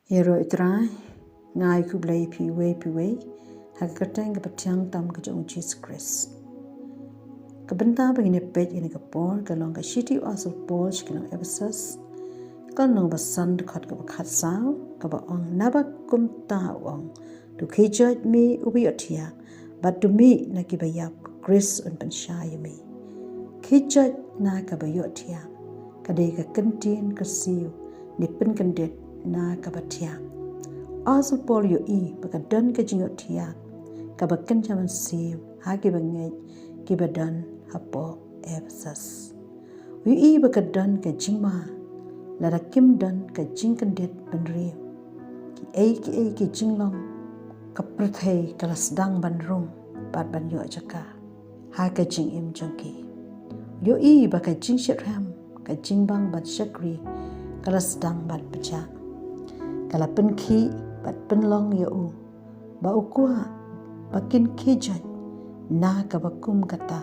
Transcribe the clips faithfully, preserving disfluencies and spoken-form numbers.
Ïaroh ïa u Trai. Nga ai khublei ïa phi uwei pa uwei ha ka kyrteng kaba thiang tam ka jong u Jisu Khrist. Ka bynta ba ngin ïa peit ïa kane ka por ka long ka shithi u apostol Paul sha ki nong Ephesus, ka lynnong ba san, dkhot kaba khatsaw, kaba ong: Naba kumta u ong: To khie joit me uba ïohthiah, bad to mih na kiba ïap, Khrist un pynshai ïa me. Khie joit na kaba ïohthiah ka dei ka kyntien kyrsiew ne pynkyndit na kaba thiah. U apostol Paul u ïohi ba ka don ka jingïohthiah kaba kynja mynsiem ha kiba ngeit, kiba don hapoh Ephesus. U ïohi ba ka don ka jingma lada kim don ka jingkyndit bynriew. Kiei kiei ki jinglong ka pyrthei ka la sdang ban rung bad ban ïoh jaka ha ka jingim jong ki. U ïohi ba ka jingshitrhem, ka jingbang ban shakri ka la sdang ban pynjah. Ka la pynkhih bad pynlong ïa u ba u kwah ba kin khie joit na kaba kum kata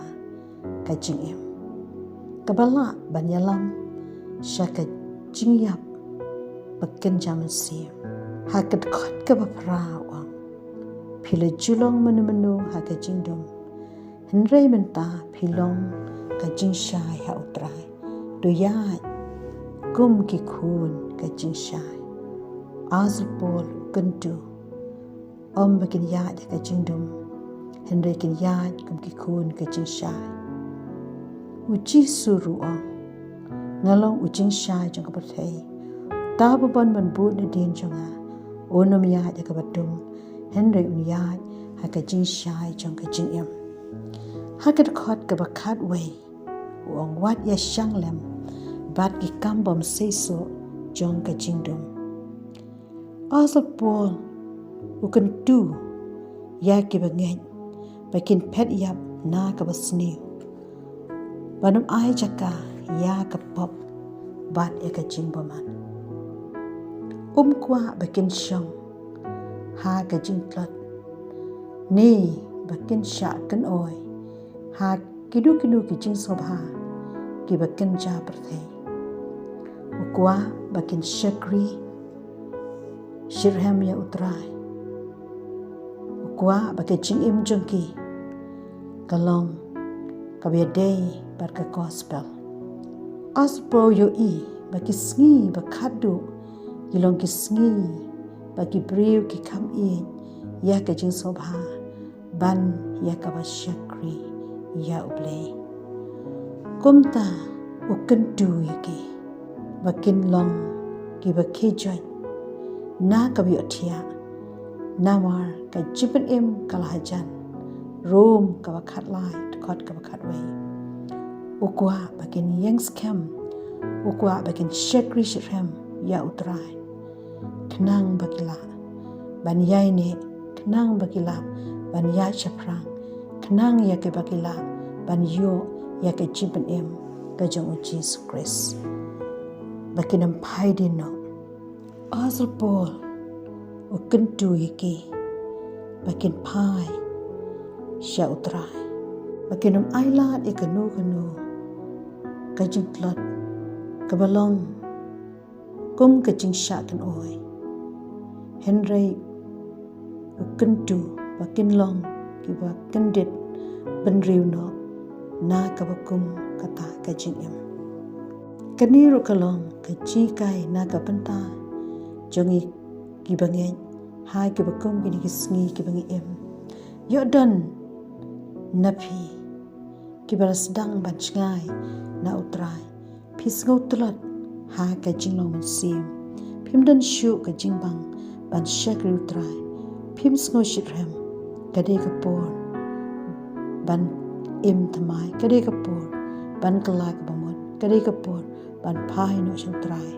ka jingim, kaba lah ban ïalam sha ka jingïap ba kynja mynsiem. Ha ka dkhot kaba phra u ong: Phi la ju long mano mano ha ka jingdum, hynrei mynta phi long ka jingshai ha u Trai. To ïaid kum ki khun ka jingshai. U apostol Paul u kyntu, ym ba kin ïaid ha ka jingdum, hynrei kin ïaid kum ki khun ka jingshai. U Jisu ruh u ong: Nga long u jingshai jong ka pyrthei. Uta uba mon ban bud nadien jong nga, un ym ïaid ha kaba dum, hynrei un ïaid ha ka jingshai jong ka jingim. Ha ka dkhot kaba khatwei u ong: Wat ïashang lem bad ki kam bym seisoh jong ka jingdum. U apostol Paul u kyntu ïa kiba ngeit ba kin phet ïap na kaba sniew, ban ym ai jaka ïa ka pop bad ïa ka jingbymman. Um kwah ba kin shong ha ka jingtlot ne ba kin shah kynoi ha kino kino ki jingsngewbha kiba kynja pyrthei. U kwah ba kin shakri shitrhem ïa u Trai. U kwah ba ka jingim jong ki ka long kaba ïadei bad ka gospel. U apostol Paul u ïohi ba ki sngi ba khatduh ki long ki sngi ba ki briew ki kham ïeit ïa ka jingsngewbha ban ïa kaba shakri ïa U Blei. Kumta u kyntu ïa ki ba kin long kiba khie joit na kaba ïohthiah, namar ka jingpynim ka la hajan. Rom kaba khatlai, dkhot kaba khatwei. U kwah ba kin ïeng skhem, u kwah ba kin shakri shitrhem ïa U Trai, khnang ba ki lah ban ïaineh, khnang ba ki lah ban ïaid shaphrang, khnang ïa kiba ki lah ban ïoh ïa ka jingpynim ka jong U Jisu Khrist, ba kin ym phai dien noh. U apostol Paul u kyntu ïa ki ba kin phai sha U Trai, ba kin ym ailad ïa kano kano ka jingtlot kaba long kum ka jingshah kynoi, hynrei u kyntu ba kin long kiba kyndit bynriew noh na kaba kum kata ka jingim. Kane ruh ka long ka jinghikai na ka bynta jong ngi kiba ngeit ha kiba kum kine ki sngi kiba ngi im. Ïoh don na phi kiba la sdang ban shngaiñ na U Trai. Phi sngew tlot ha ka jinglong mynsiem. Phim don shuh ka jingbang ban shakri U Trai. Phim sngew shitrhem. Ka dei ka por ban im thymmai. Ka dei ka por ban kylla ka bamut. Ka dei ka por ban phai noh sha U Trai.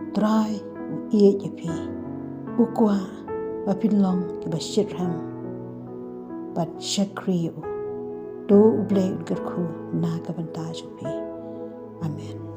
U Trai u ïeit ïa phi. U kwah ba phin long kiba shitrhem bad shakri ïa u. To U Blei un kyrkhu na ka bynta jong phi. Amen.